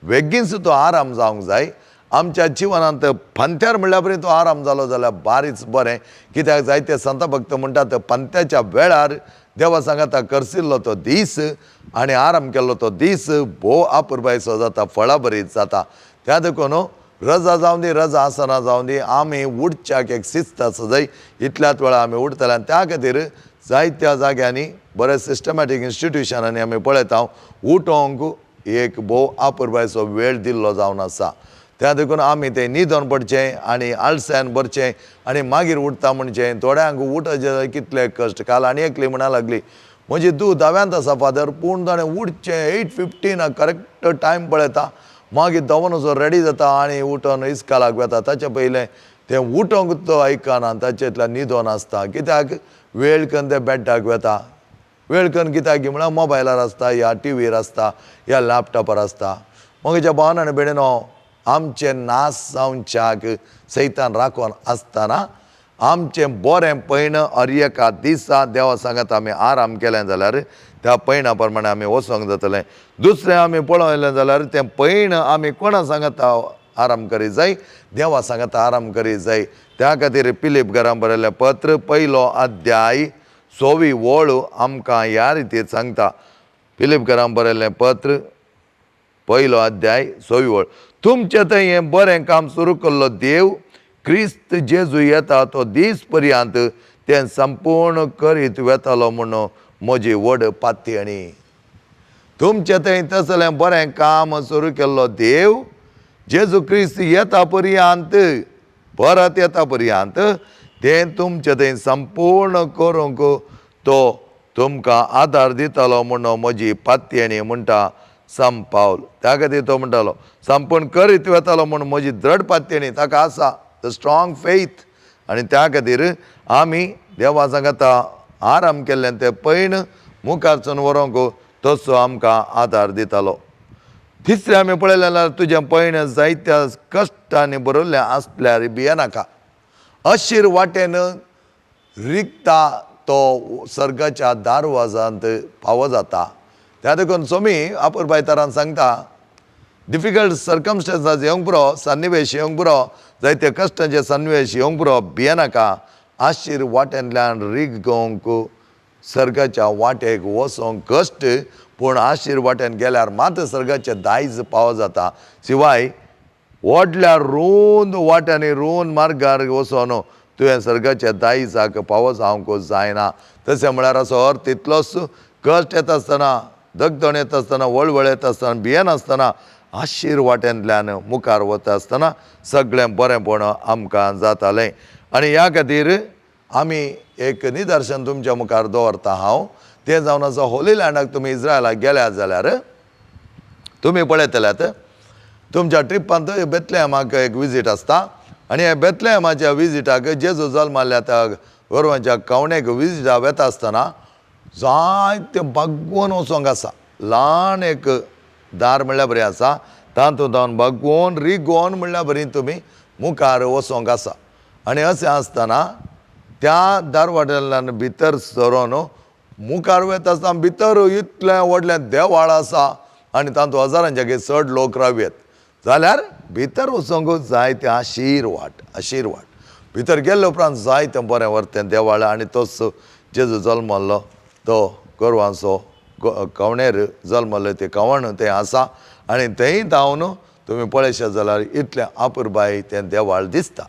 Speaker 1: बेगीनच तो आराम जावंक जाय. आमच्या जिवनांत पंथ्यार म्हणल्यार परी तो आराम जालो जाल्यार बारीच बरें, कित्याक जायते संत भक्त म्हणटात पंथ्याच्या वेळार देवा सांगाता करसिल्लो तो दीस आनी आराम केल्लो तो दीस भोव अपुरबायचो जाता, फळाभरीत जाता. त्या देखून रजा जावं दी, रजा आसना जावं दी, आमी उठच्याक एक शिस्त आसा जाय, इतल्याच वेळार आमी उठतले. आनी त्या खातीर जायत्या जाग्यांनी बरे सिस्टमॅटीक इन्स्टिट्युशनांनी आमी पळयता उठोवंक एक भोव अपुरबायचो वेळ दिल्लो जावन आसा. त्या देखून आमी तें न्हिदोन पडचें आनी आळसायन भरचें आनी मागीर उठता म्हणचें. थोड्यांक उठचें कितले कश्ट. काल आनी एकली म्हणा लागली, म्हजी धूव धाव्यांत आसा फादर, पूण ताणें उठचें 8:15 करेक्ट टायम पळयता, मागीर धांवन वचून रेडी जाता आनी उठोन इस्कालाक वता. ताचे पयलें तें उठोंक तो आयकना, ताचेंतल्यान न्हिदोन आसता. कित्याक वेळ कन्न तें बेड्डाक वता, वेळ कन्न कित्याक म्हळ्यार मोबायलार आसता या टिवीर आसता या लॅपटॉपार आसता. म्हज्या भावान आनी भयणीनो, आमचें नाश जावच्याक सैतान राखून आसतना आमचें बरें पयण हर एका दिसा देवा सांगात आमी आराम केलें जाल्यार त्या पयणा प्रमाणे आमी वचोंक जातलें. दुसरें आमी पळयलें जाल्यार तें पयण आमी कोणा सांगात आराम करी जाय, देवा सांगात आराम करी जाय. त्या खातीर फिलीप घरां बरयल्लें पत्र 1 अध्याय 6वी वळ आमकां ह्या रितीर सांगता. फिलीप घरां बरयल्लें पत्र 1 अध्याय 6वी वळ, तुमचें थंय हें बरें काम सुरू केल्लो देव क्रिस्त जेजू येता तो दीस पर्यंत तें संपूर्ण करीत वेतालो म्हूण म्हजी व्हड पातयणी. तुमचें थंय तसलें बरें काम सुरू केल्लो देव जेजू क्रिस्त येता पर्यंत, परत येता पर्यंत तें तुमचें थंय संपूर्ण करूंक तो तुमकां आदार दितालो म्हूण म्हजी पातयणी म्हणटा संत पावल. त्या खातीर तो म्हणटालो संपूर्ण करीत वेतालो म्हूण म्हजी दृढ पातयणी ताका आसा, the strong faith. आनी त्या खातीर आमी देवा सांगाता आराम केल्ल्यान तें पयण मुखारसून व्हरूंक तसो आमकां आदार दितालो. तिसरें आमी पळयलें जाल्यार तुजें पयण जायत्या कश्टांनी बरयल्लें आसल्यार भियेनाका. अशीर वाटेन रिगता तो सर्गाच्या दारवाजांत पावो जाता. त्या देखून सोमी आपुरबाय तरान सांगता, डिफिकल्ट सर्कमस्टन्सास येवंक पुरो, सन्निवेश येवंक पुरो, जायते कश्टांचे सन्निवेश येवंक पुरो, भियेनाका. आशीर वाटेंतल्यान रिगोवंक सर्गाच्या वाटेक वचोंक कश्ट, पूण आशीर वाटेन गेल्यार मात सर्गाचें दायज पावो जाता. शिवाय व्हडल्या रूंद वाट्यांनी रूंद मार्गार वचोन तुवें सर्गाच्या दायजाक पावो जावंक जायना. तशें म्हळ्यार असो अर्थ तितलोच कश्ट येता आसतना, दगदण येता आसतना, वळवळ येता आसतना, भियेनासतना आशीर वाटेंतल्यान मुखार वता आसतना सगळें बरेंपण आमकां जातालें. आनी ह्या खातीर आमी एक निदर्शन तुमच्या मुखार दवरता हांव, तें जावन आसा होली लँडाक तुमी इज्रायलाक गेल्या जाल्यार तुमी पळयतल्यात तुमच्या ट्रिपांत बेतलेहमाक एक विजीट आसता आनी ह्या बेतलेहमाच्या विजिटाक जेजू जल्माल्ल्या त्या गोरवांच्या कवणेक विजिटा वेता आसतना जायते बागवोन वचोंक आसा. ल्हान एक दार म्हणल्यार बरें आसा, तातूंत जावन बागवोन रिगोवन म्हणल्यार बरी तुमी मुखार वचोंक आसा. आनी अशें आसतना त्या दारवाट्यांतल्यान भितर सरोन मुखार वता आसतना भितर इतलें व्हडलें देवाळ आसा आनी तातूंत हजारांच्या चड लोक रावयत जाल्यार भितर वचोंक जाय तें आशीर वाट, आशीर वाट. भितर गेल्ले उपरांत जाय तें बरें व्हरतें देवाळ आनी तोच जेजू जल्मल्लो तो गोरवांचो कवणेर जल्मल्लो तें कवण तें आसा आनी थंय धांवन तुमी पळयशात जाल्यार इतलें आपुरबाय तें देवाळ दिसता.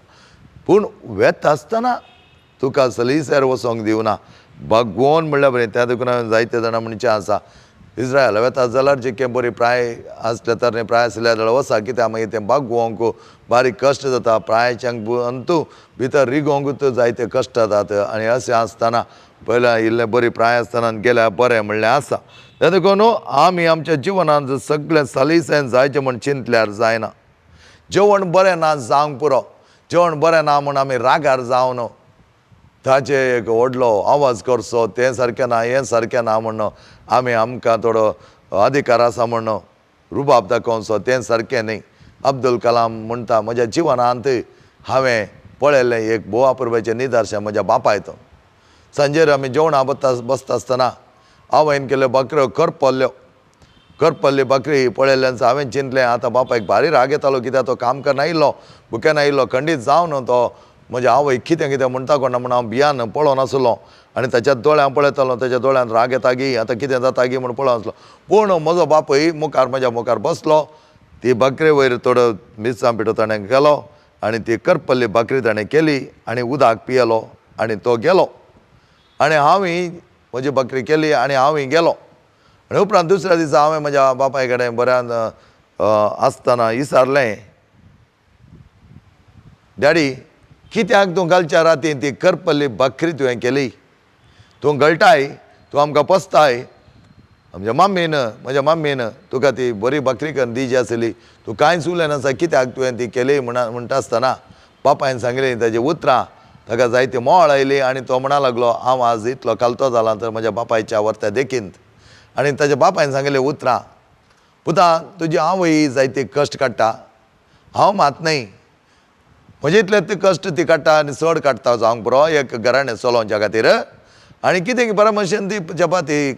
Speaker 1: पूण वेता आसतना तुका सलीसर वचोंक दिवना, बागवोन म्हणल्यार बरें. त्या देखून हांवें जायते जाणां म्हणचें आसा, इज्रायल वेता जाल्यार जितकें बरी प्राय आसले तर न्ही, प्राय आसल्यार जाल्यार वचा, कित्याक मागीर तें बागवोंक बारीक कश्ट जाता, प्रायच्यांक अंतू भितर रिगोवंक जायते कश्ट जातात. आनी अशें आसतना पयलें इल्लें बरी प्राय आसतना गेल्यार बरें म्हणलें आसा. त्या देखून आमी आमच्या जिवनांत सगळें सलीसेन जायचें म्हूण चिंतल्यार जायना. जेवण बरें ना जावंक पुरो, जेवण बरें ना म्हूण आमी रागार जावन ताचे एक व्हडलो आवाज करचो, तें सारकें ना हें सारकें ना म्हूण आमी आमकां थोडो अधिकार आसा म्हूण रुबाब दाखोवचो, तें सारकें न्ही. अब्दुल कलाम म्हणटा, म्हज्या जिवनांत हांवें पळयल्लें एक भोव अपुरबायेचें निदर्शन म्हज्या बापायतो. सांजेर आमी जेवणां बसता आसतना आवयन केल्ल्यो भाकऱ्यो करपल्ल्यो, करपल्ली भाकरी पळयल्ल्यान हांवें चिंतलें आतां बापायक भारी राग येतालो, कित्याक तो काम करना आयिल्लो, भुकेन आयिल्लो, खंडीत जावन तो म्हज्या आवय कितें कितें म्हणटा कोणा म्हूण हांव भियान पळोवन आसलो आनी ताच्या दोळ्यां पळयतालो, ताच्या दोळ्यान राग येता गी आतां कितें जाता गी म्हूण पळोवन आसलो. पूण म्हजो बापूय मुखार म्हज्या मुखार बसलो, ती भाकरे वयर थोडो मिरसांग पिठो ताणें गेलो आनी ती करपल्ली भाकरी ताणें केली आनी उदक पियेलो आनी तो गेलो. आनी हांवूय म्हजी भाकरी केली आनी हांवूय गेलो. आनी उपरांत दुसऱ्या दिसा हांवें म्हज्या बापाय कडेन बऱ्यान आसतना विचारलें, डॅडी कित्याक तूं कालच्या रातीन ती करपल्ली भाकरी तुवें केली, तूं गळटाय तूं आमकां पोसताय. आमच्या मम्मीन, म्हज्या मम्मीन तुका ती बरी भाकरी करून दिजी आसली, तूं कांयच उलयनासा, कित्याक तुवें ती केली म्हणटा आसतना बापायन सांगली ताजी उतरां ताका जायती मोळ आयली आनी तो म्हणा लागलो, हांव आज इतलो खालतो जाला तर म्हज्या बापायच्या वर्त्या देखींत. आनी ताज्या बापायन सांगले उतरां, पुता तुजी आवय जायते कश्ट काडटा, हांव मात न्हय, म्हजे इतले ते कश्ट ती काडटा आनी चड काडटा जावंक पुरो एक घराणें चलोवच्या खातीर. आनी कितें बऱ्या भशेन ती चपाती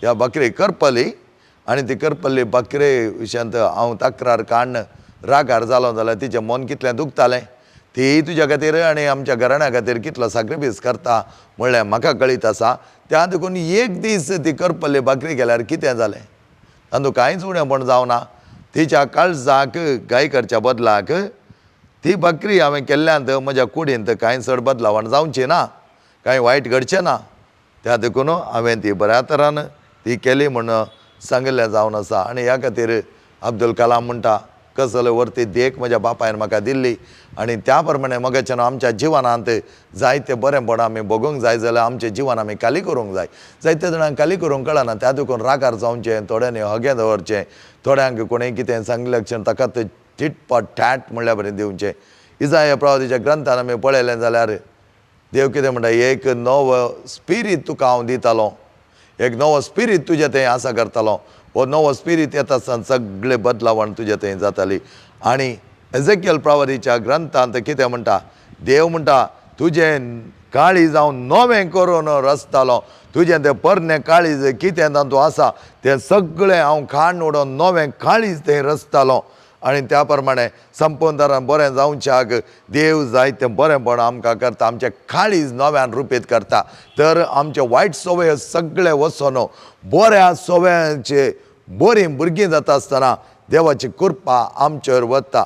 Speaker 1: ह्या भाकरी करपली आनी ती करपल्ली भाकरे विशयांत हांव तक्रार काडून रागार जालो जाल्यार तिचें मन कितलें दुखतालें, ती तुज्या खातीर आनी आमच्या घराण्या खातीर कितलो साक्रिफीस करता म्हणलें म्हाका कळीत आसा. त्या देखून एक दीस ती करपल्ली भाकरी केल्यार कितें जालें, तातूंत कांयच उणेपण जावना. तिच्या काळजाक गाय करच्या बदलाक ती भाकरी हांवें केल्ल्यांत म्हज्या कुडींत कांय चड बदलावण जावची ना, कांय वायट घडचें ना. त्या देखून हांवें ती बऱ्या तरान ती केली म्हूण सांगिल्लें जावन आसा. आनी ह्या खातीर अब्दुल कलाम म्हणटा, कसले वरती देख म्हज्या बापायन म्हाका दिल्ली आनी त्या प्रमाणे मगाच्यान आमच्या जिवनांत जायते बरेंपण आमी भोगूंक जाय जाल्यार आमचें जिवन आमी खाली करूंक जाय. जायते जाणांक खाली करूंक कळना, त्या देखून रागार जावचें, थोड्यांनी हगें दवरचें, थोड्यांक कोणें कितें सांगलें क्षण ताका तें चिटपट ठॅट म्हणल्या बरें दिवचें. इजाया प्रवादीच्या ग्रंथान आमी पळयलें जाल्यार देव कितें म्हणटा, एक नवो स्पिरीत तुका हांव दितालो, एक नवो स्पिरीत तुजें थंय आसा करतालो, हो नवो स्पिरीत येता आसतना सगळें बदलावण तुजें थंय जाताली. आनी एजेकियल प्रवादीच्या ग्रंथांत कितें म्हणटा, देव म्हणटा तुजें काळीज हांव नवें करून रचतालो, तुजें तें पोरणें काळीज कितें तातूंत आसा तें सगळें हांव खाण उडोवन नवें काळीज तें रचतालो. आनी त्या प्रमाणे संपूर्ण बरें जावच्याक देव जायतें बरेंपण आमकां करता, आमचें काळीज नव्यान रुपीत करता. तर आमचे वायट संवय सगळे वचून बऱ्या संवयांचे बरीं भुरगीं जाता आसतना देवाची कृपा आमचेर वता.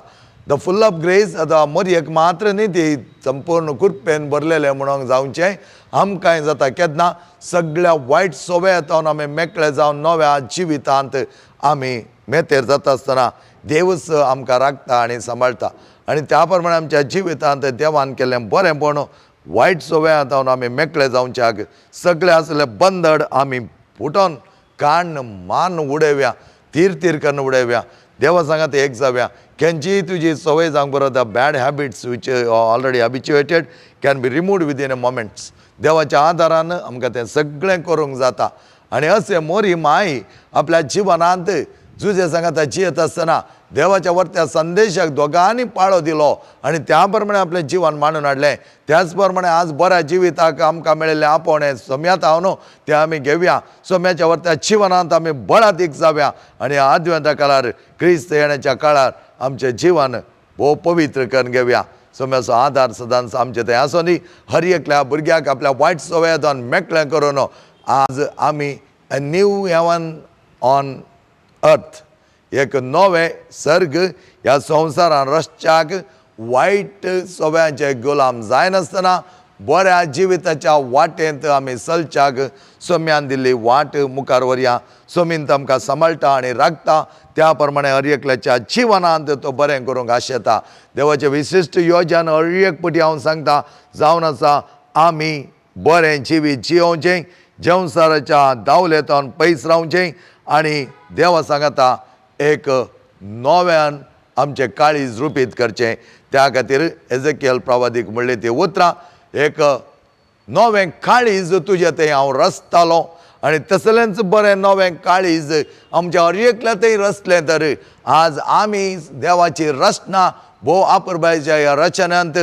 Speaker 1: The full of grace आतां मोरयेक मात्र न्ही ती संपूर्ण कृपेन भरलेलें म्हणूंक जावचें आमकांय जाता. केन्ना सगळ्या वायट संवयांतल्यान आमी मेकळे जावन नव्या जिवितांत आमी मेतेर जाता आसतना देवच आमकां राखता आनी सांबाळटा. आनी त्या प्रमाणे आमच्या जिवितांत देवान केल्लें बरेंपण वायट संवयांतल्यान आमी मेकळे जावच्याक सगळे आसले बंदड आमी फुटोन कान मान उडोवया, तीर तीर करून उडोवया, देवा सांगात एक जावया. खंयचीय तुजी संवय जावंक बरो, the bad habits which already habituated can be removed within a moments. देवाच्या आदारान आमकां तें सगळें करूंक जाता. आनी अशें मोरी माय आपल्या जिवनांत जुजे सांगाता जियेत आसतना देवाच्या वरत्या संदेशाक दोगांनी पाळो दिलो आनी त्या प्रमाणे आपलें जिवन मांडून हाडलें. त्याच प्रमाणे आज बऱ्या जिविताक आमकां मेळिल्लें आपोवणें सोम्यात हांव न्हू तें आमी घेवया, सोम्याच्या वरत्या जिवनांत आमी बळादीक जावया आनी आदव्यांता काळार क्रिस्त येण्याच्या काळार आमचें जिवन भोव पवित्र करून घेवया. सोम्याचो आदार सदांच आमचें थंय आसूं दी. हर एकल्या भुरग्याक आपल्या वायट संवयांतल्यान मेकळें करून आज आमी a new heaven on earth, एक नवें सर्ग ह्या संवसारान रस्त्याक वायट सवयांचे गुलाम जायनासतना बऱ्या जिविताच्या वाटेंत आमी चलच्याक सोम्यान दिल्ली वाट मुखार व्हरया. सोमीन आमकां सांबाळटा आनी राखता, त्या प्रमाणे हर एकल्याच्या जिवनांत तो बरें करूंक आशेता. देवाचें विशिश्ट योजन हर एक पटी हांव सांगता जावन आसा, आमी बरें जिवीत जियोवचें, संवसाराच्या दावलेंतल्यान पयस रावचें आनी देवा सांगाता एक नव्यान आमचें काळीज रुपीत करचें. त्या खातीर एजेकियल प्रवादीक म्हणलें ती उतरां, एक नवें काळीज तुजें थंय हांव रचतालो आनी तसलेंच बरें नवें काळीज आमच्या हर एकल्या थंय रचलें तर आज आमी देवाची रचना भोव आपुरबायच्या ह्या रचनांत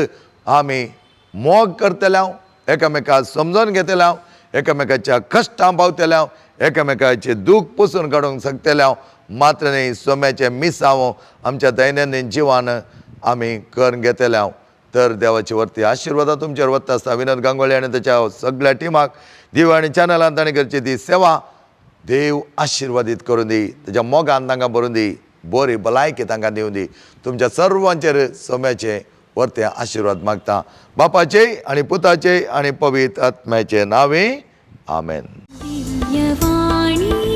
Speaker 1: आमी मोग करतले हांव, एकामेकाक समजून घेतले हांव, एकामेकाच्या कश्टां पावतले हांव, एकामेकाचे दूख पुसून काडूंक शकतले हांव. मात्र न्ही सोम्याचें मिसांव आमच्या दैनंदीन जिवन आमी करून घेतले हांव. तर देवाची वरती आशिर्वादा तुमचेर वता आसता. विनोद गांगोळी आनी ताच्या सगळ्या टिमाक देव आनी चॅनलान ताणें करची ती सेवा देव आशिर्वादीत करून दी, ताच्या मोगान तांकां भरून दी, बरी भलायकी तांकां दिवं दी. तुमच्या सर्वांचेर सोम्याचे वरते आशिर्वाद मागता बापाचे आनी पुताचे आनी पवित्र आत्म्याचे नांवे, आमेन.
Speaker 2: दिव्यवाणी.